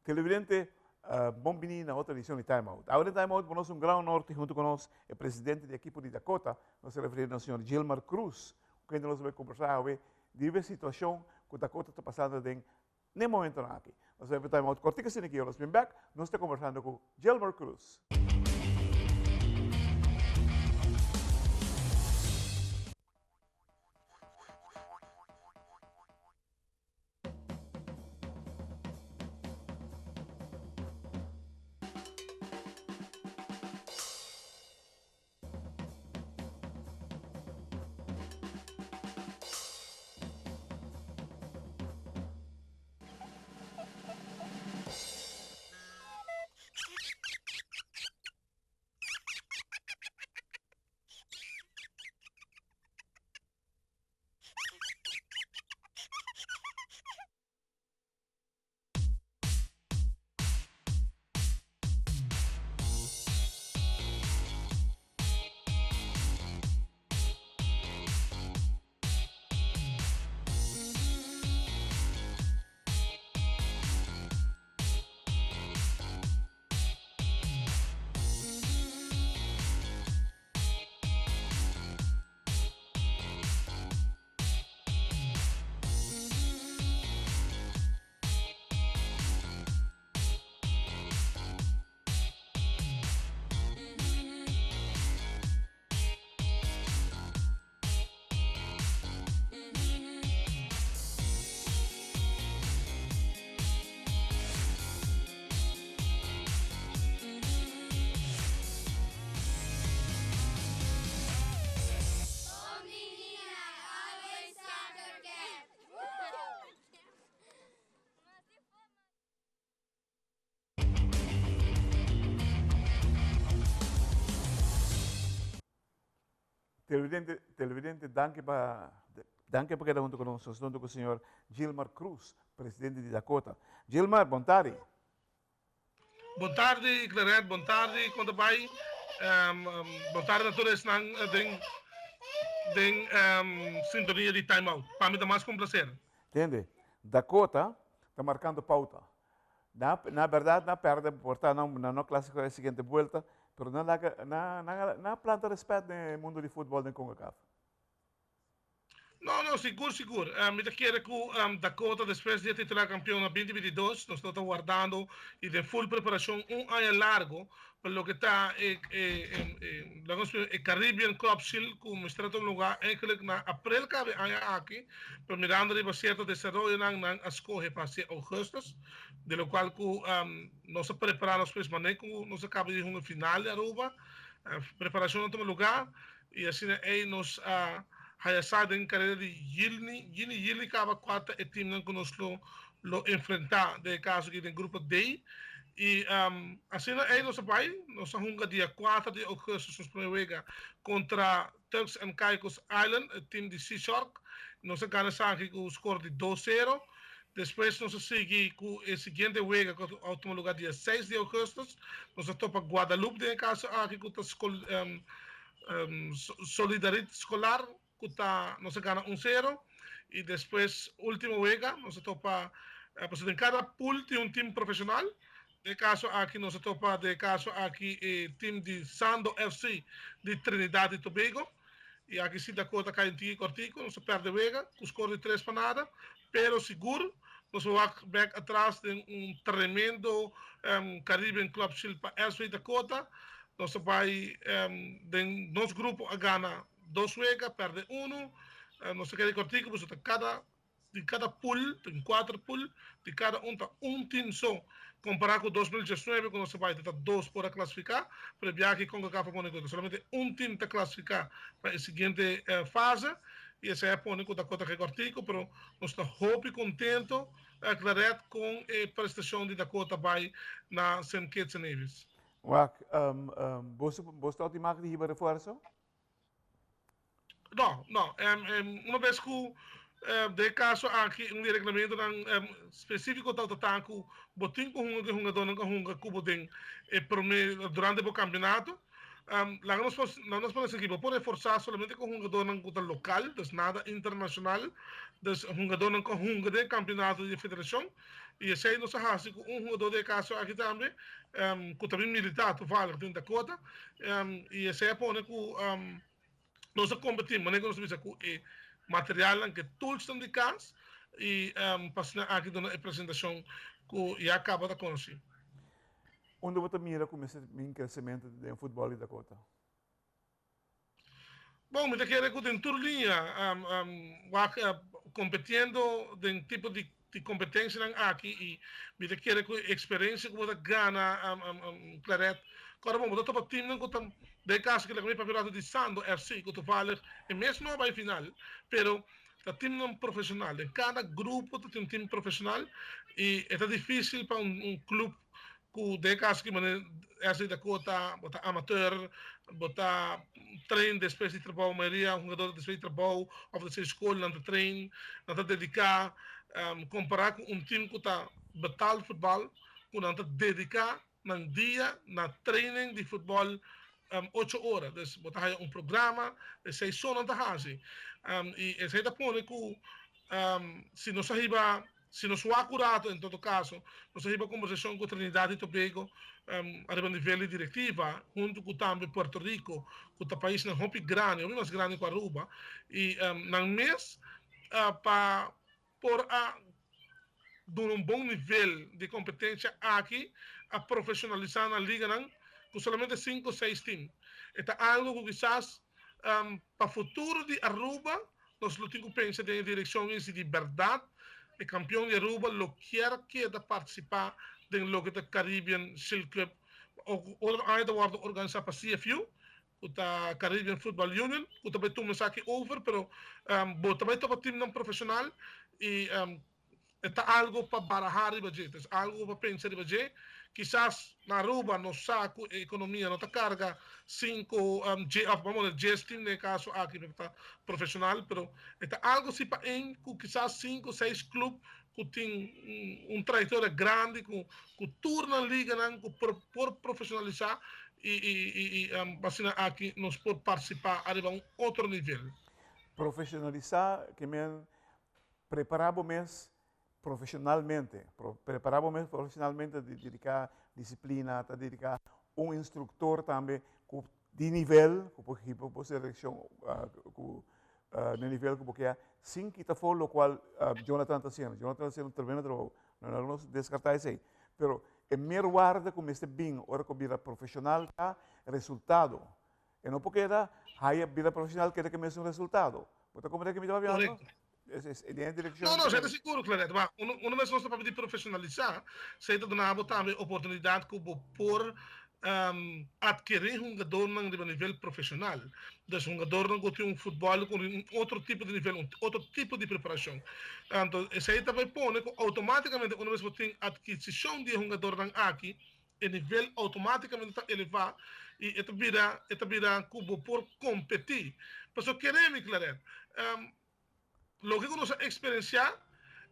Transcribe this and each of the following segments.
Televidente, bon bini na otro edicion di Time Out. Awe den Time Out bo nos un gran honor tin hunto cu nos e presidente di ekipo di Dakota, nos ta referi na señor Gilmar Cruz, cu kende nos ta bay combersa awe di e situacion cu Dakota ta pasando den n'e momentonan aki. Nos ta bay pa Time Out cortico asina ki nos bin bek, nos ta combersando cu Gilmar Cruz. Televidente, televidente, danki pa, danki pa keda hunto ku nos. Nos hunto ku señor Gilmar Cruz, presidente di Dakota. Gilmar, bon tardi. Bon tardi Claret, bon tardi kon ta bai? Bon tardi na tur esnan den den sintonia di Time Out. Pa mi ta mas ku un placer. Tende, Dakota ta markando pauta. Na na berdad nan perde por ta nan nan no clasifica e siguiente buelta, pero nan laga nan nan nan a planta respet den e mundo di futbol den Concacaf. No, no, sigur, sigur. Mi ta kere ku Dakota despues di e titulá kampion na binti binti dos, nos lo ta wardando i den full preparashon un aña largo pa loke ta e e laga nos e Caribbean Club Shield ku mester a tuma lugá eigenlijk na aprel kabe aña aki, pero mirando riba sierto desaroyonan nan a skohe pa hasi augustus, de lo kual ku nos a prepará nos mes manera ku nos a kaba di hunga final di Aruba, preparashon a tuma lugá. I asina ei nos a haya sa den karera di Yilni, Yini Yilni kaba kua ta e timnan ku nos lo lo enfrentá den e kaso aki den grupo D. I asina ei nos a bai, nos a hunga dia kuater di ougùstus nos promé wega kontra Turks and Caicos Island, e tim di Sea Shark. Nos a gana esaki ku skor di dos sero. Despues nos a sigui ku e siguiente wega ku a tuma lugá dia seis di ougùstus. Nos a topa Guadalupe den e kaso aki ku ta Solidarit Skolar ku ta nos a gana un sero. I despues último wega nos a topa pasobra den kada pool tin un tim profeshonal. Den e kaso aki nos a topa den e kaso aki e tim di Sando FC di Trinidad i Tobago. I aki si Dakota kai un tiki kòrtiku, nos a pèrdè wega ku skor di tres pa nada, pero sigur nos a wak bèk atras den un tremendo Caribbean Club Shield pa SV Dakota. Nos a bai den nos grupo a gana dos wega, pèrdè unu. Nos a keda kòrtiku pasobra ta kada Di kada pool, tin kuater pool, di kada un ta un team so. Kompará ku 2019 ku nos a bai ta dos por a klasifiká, pero e biaha aki Concacaf a pone ku ta solamente un team ta klasifiká pa e siguiente fase i esei a pone ku Dakota ke kòrtiku, pero nos ta hopi kontento Claret kon e prestashon di Dakota bai na Saint Kitts and Nevis. Wak, bo bo ta otimaak di hiba refuerso? No, no. Una bes ku den e kaso aki un di e reglamentonan spesífiko ta ta ku bo tin ku hunga ku e hungadónan ku a hunga ku bo den e promé durante bo kampionato. Laga nos laga nos pone esaki, bo por reforsá solamente ku hungadónan ku ta lokal, dus nada internashonal, dus hungadónan ku a hunga den e kampionato di e federashon, i esei nos a hasi ku un hungadó den e kaso aki tambe, ku ta bin militá toevallig den Dakota, i esei a pone ku nos a kompetí, manera ku nos a bisa ku e materialnan, ku e toolsnan di kas, i pa asina aki duna e presentashon ku ya kaba ta konosí. Unda bo ta mira ku mester bin kresementu den futbòl di Dakota? Bon, mi ta kere ku den tur liña, wak kompetiendo den tipo di kompetensianan aki i mi ta kere ku e eksperensia ku bo ta gana Claret, kòrda bon, bo ta topa timnan ku ta, den e kaso ki laga mi papia un ratu di Sando FC ku toevallig e mes no a bai final, pero ta timnan profeshonal, den kada grupo ta tin un tim profeshonal i e ta difisil pa un klup Ku den e kaso ki manera SC Dakota bo ta amateur, bo ta train despues di trabou, mayoria hungador ta despues di trabou of despues di skol nan ta train, nan ta dediká kompará ku un tim ku ta betaald futbal ku nan ta dediká nan dia na training di futbòl ocho ora. Dus bo ta haya un programa, esei so nan ta hasi i esei ta pone ku si nos a hiba Si nos wak un rato, en todo caso, nos a hiba conversacion cu Trinidad y Tobago ariba nivel di directiva, hunto cu tambe Puerto Rico, cu ta paisnan hopi grandi, hopi mas grandi cu Aruba, y nan mes pa por a duna un bon nivel di competencia aki, a profesionalisa nan liganan cu solamente cinco o seis team. E ta algo cu kisas pa futuro di Aruba Nos lo tin cu pensa den e direccion y si di berdad e campeon di Aruba lo kier keda participa den loke ta Caribbean Shield Cup otro aña ta wordo organisa pa CFU cu ta Caribbean Football Union cu ta bay tuma esaki over pero bo ta bay topa teamnan profesional y E ta algo pa barahá riba dje, ta algo pa pensa riba dje. Kisas na Aruba nos sa ku e ekonomia no ta karga sinku dje òf bamos a djes tim den e kaso aki pa ta profeshonal, pero e ta algo si pa ein ku kisas sinku seis klup ku tin un trayektoria grandi ku ku tur nan liganan ku por por profeshonalisá i i asina aki nos por partisipá ariba un otro nivel. Profeshonalisá ke men Prepará bo mes profesionalmente, prepará bo mes profesionalmente ta dediká disiplina, ta dediká un instruktor tambe ku di nivel ku por hiba bo selekshon ku na nivel ku bo ke sin kita afó lokual Jonathan ta hasiendo. Jonathan ta hasiendo un tremendo trabou, no laga nos deskartá esei. Pero e merwaarde ku mester bin ora ku bira profesional ta resultado. E no por keda haya bira profesional keda ke mesun resultado. Bo ta comprende ke mi ta papiando? Correcto. Es, es, den e direccion. No, no, esei ta sigur, Claret. Ma uno, uno mes nos ta papia di profesionalisá, esei ta duna bo tambe oportunidad ku bo por adkerí hungadornan riba nivel profesional. Dus hungadornan ku tin un futbòl ku un otro tipo di nivel, un otro tipo di preparashon. Anto esei ta bai pone ku outomátikamente uno mes bo tin adkisishon di e hungadornan aki, E nivel automaticamente ta eleva y e ta bira e ta bira cu bo por competi. Pasobra kere mi Claret, loke cu nos a experiencia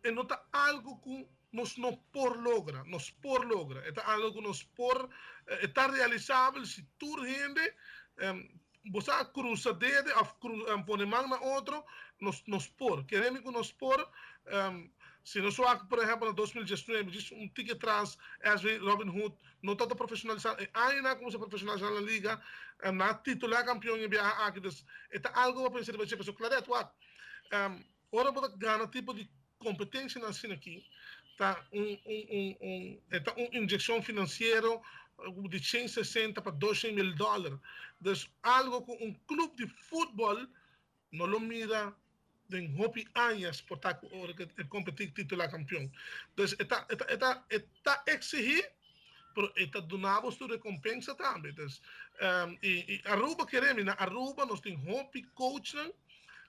e no ta algo cu nos no por logra, nos por logra, e ta algo cu nos por, e ta realisabel si tur hende bo sa cruza dede of pone man na otro, nos nos por. Kere mi cu nos por, si nos wak por ehempel na 2019, djis un tiki atras SV Robin Hood no tabata profesionalisa, e añanan a cuminsa profesionalisa na liga, nan a titula campeon e biaha aki, dus e ta algo pa pensa riba dje, pasobra Claret wak, ora bo ta gana tipo di competencianan asina aki, ta un un un un e ta un inyeccion financiero di 160 pa 200 mil dollar. Dus algo cu un club di futbol no lo mira den hopi añas por ta cu ora cu e competi titula campeon. Dus e ta e ta e ta e ta exigi pero e ta duna bo su recompensa tambe. Dus y y Aruba kere mi na Aruba nos tin hopi coachnan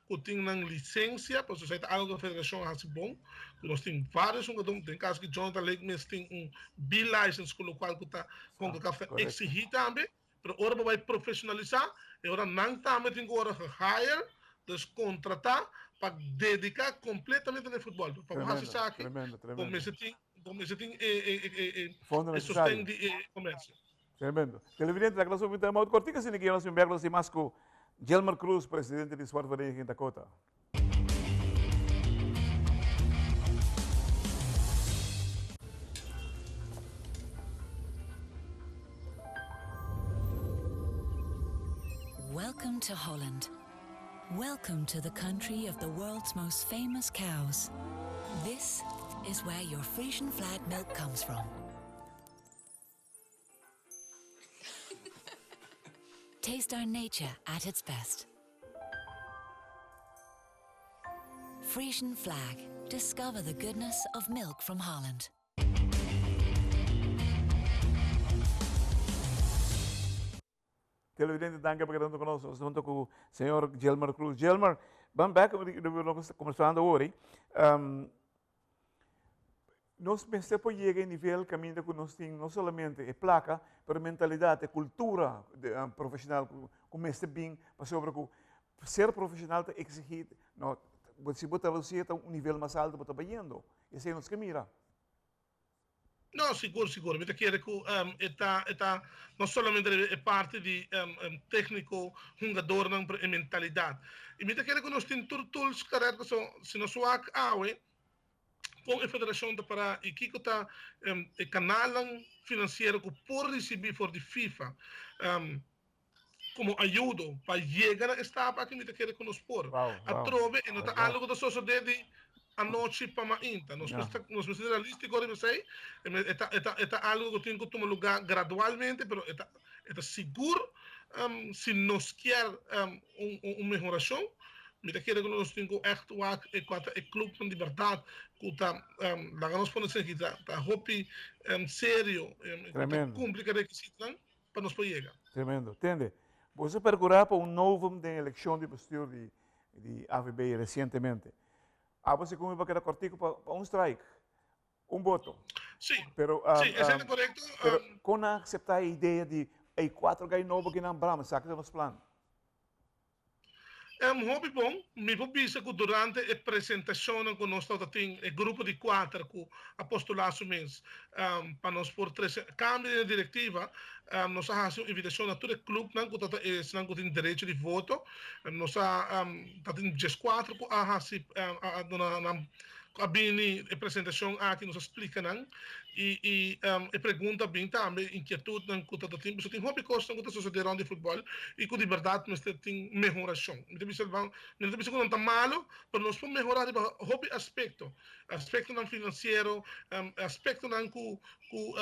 ku tin nan lisensia, pasobra esei ta algu ku e federashon a hasi bon, ku nos tin vários hungadó, den kaso ku Jonathan Lake mes tin un B-license ku lokual ku ta Concacaf ta eksigí tambe, pero ora bo bai profeshonalisá e ora nan tambe tin ku ora gehire, dus kontratá pa dediká kompletamente na e futbòl. Pa bo hasi esaki bo mester tin bo mester tin e sosten di e komersio. Tremendo. Televidente, laga nos un time out kortiko asina ki nos bin bek nos tin mas ku Gilmar Cruz, presidente di Sportvereniging Dakota. Welcome to Holland. Welcome to the country of the world's most famous cows. This is where your Frisian flag milk comes from. Taste our nature at its best. Frisian flag. Discover the goodness of milk from Holland. Televidente, danki pa keda hunto ku nos. Nos ta hunto ku señor Gilmar Cruz. Gilmar, ban bek nos ta kombersando awor. Nos mester por yega e nivel kaminda ku nos tin no solamente e plaka, pero e mentalidat, e kultura profeshonal ku mester bin pasobra ku ser profeshonal ta eksigí, no, si bo tradusi e ta un nivel mas alto bo ta bayendo. Esei nos ke mira. No, sigur, sigur. Mi ta kere ku e ta, e ta no solamente riba e parti di tékniko, hungadornan, pero e mentalidat. I mi ta kere ku nos tin tur tools karèt paso si nos wak awe kon e federashon ta pará i kiko ta e kanalnan finansiero ku por risibí for di FIFA komo ayudo pa yega na e stap aki mi ta kere ku nos por. Atrobe e no ta algu ku ta sosodé di anochi pa mainta. Nos mester nos mester realístiko riba esei. E ta e ta e ta algu ku tin ku tuma lugá gradualmente pero e ta e ta sigur si nos kier un un mehorashon mi ta kere ku nos tin ku ègt wak e kua ta e klupnan di bèrdat ku ta laga nos pone esaki ta ta hopi serio ku ta kumpli ku e rekisitonan. pa nos por yega. Tremendo. Tende, boso a percura pa un novum den eleccion di bestuur di di AVB recientemente. Abo si cumi pa keda cortico pa pa un strike, un boto. Sí, Pero, sí, esei ta corecto. Pero con nan a acepta e idea di ey cuatro gay nobo ki nan brama, esaki ta nos plan? Hopi bon, mi por bisa ku durante e presentashonnan ku nos tabata tin e grupo di kuater ku a postulá su mes pa nos por trese kambio den e direktiva, nos a hasi un invitashon na tur e klupnan ku tabata esnan ku tin derecho di voto. Nos a tabatin dieskuater ku a hasi a duna nan Ku a bini e presentashon aki nos a splika nan i i e pregunta a bin tambe inkietutnan ku ta ta tin pasobra tin hopi kosnan ku ta sosode rònt di futbòl i ku di bèrdat mester tin mehorashon. Mi ta bisa mi no ta bisa ku nan ta malu pero nos por mehorá riba hopi aspekto, aspektonan finansiero, aspektonan ku ku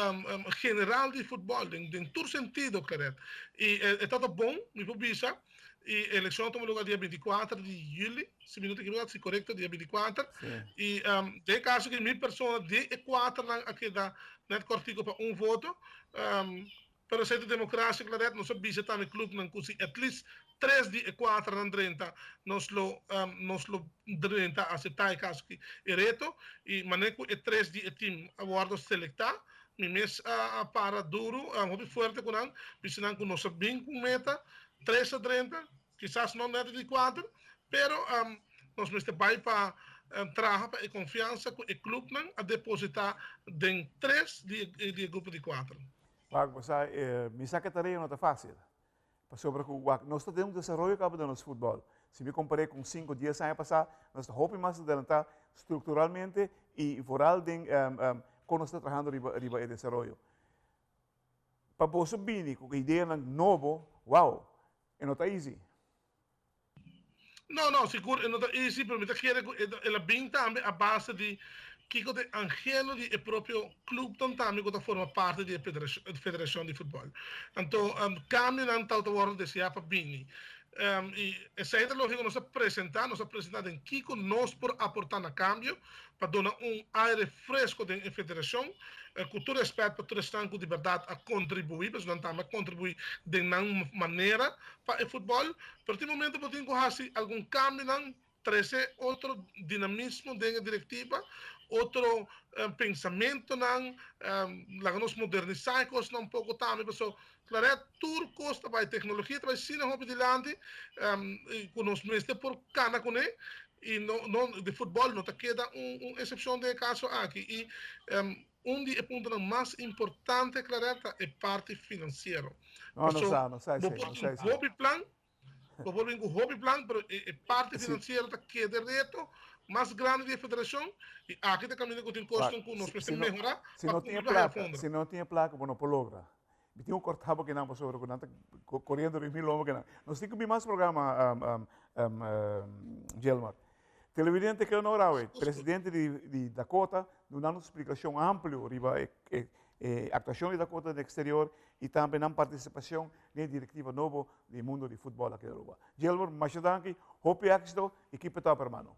general di futbòl den den tur sentido Claret i e ta ta bon mi por bisa i elekshon a tuma luga dia binti kuater di yüli. Si mi no ta ekivoká, si korekto, dia binti kuater. I den e kaso ki mi persona den e kuaternan a keda nèt kòrtiku pa un voto. Pero esei ta demokrasia, Claret. Nos a bisa tambe klupnan ku si at least tres di e kuaternan drenta, nos lo nos lo drenta aseptá e kaso ki e reto. I manera ku e tres di e tim a wòrdu selektá, mi mes a para duru, hopi fuerte ku nan, bisa nan ku nos a bin ku meta, tres a drenta, Kisas no nèt di kuater, pero nos mester bai pa traha pa e konfiansa ku e klupnan a depositá den tres di e grupo di kuater. Wak, bo sa, mi sa ku e tarea no ta fásil. Pasobra ku, wak, nos ta den un desaroyo kaba den nos futbòl. Si mi kompar'é ku un sinku, dies aña pasá, nos ta hopi mas adelantá strukturalmente i vooral den kon nos ta trahando riba riba e desaroyo. Pa boso bini ku ideanan nobo, wou, e no ta easy. No, no, sigur e no ta easy, pero mi ta kere ku el a bin tambe a base di kiko ta e anhelo di e propio clubnan tambe ku ta forma parti di e federashon di futbòl. Anto kambionan ta wòrdu deseá pa bini. I esei ta loke ku nos a presentá, nos a presentá den kiko nos por aportá na kambio pa duna un aire fresco den e federashon, ku tur respèt pa tur esnan ku di bèrdat a kontribuí, pasobra nan tambe a kontribuí den nan manera pa e futbòl, pero tin momento bo tin ku hasi algun kambionan, trese otro dinamismo den e direktiva, otro pensamentonan, laga nos modernisá e kosnan un poko tambe, pasobra Claret, tur kos ta bai, teknologia ta bai asina hopi dilanti ku nos mester por kana kuné i no no di futbòl no ta keda un un eksepshon den e kaso aki i. Un di e puntonan mas importante, Clarel, ta e parti financiero. No, no sa, no sa Bo esei, por no sa tin esei. hopi plan, bo por bin cu hopi plan, pero e parti Si. financiero ta keda e reto mas grandi di e federacion y aki ta caminda cu tin Wak, cosnan cu nos si, mester si no, mehora si pa no tin e cumpli pa haya placa, fondo. si no tin e placa bo no por logra. Mi tin cu corta bo kinan pasobra cu nan ta coriendo riba mi lomo kinan. Nos tin cu bin mas programa, Gilmar. Televidente ke honor awe, presidente di Dakota duna nos splicacion amplio riba e actuacion di Dakota den exterior y tambe nan participacion den e directiva nobo di mundo di futbol aki na Aruba. Gilmar, masha danki, hopi exito y keep it up hermano.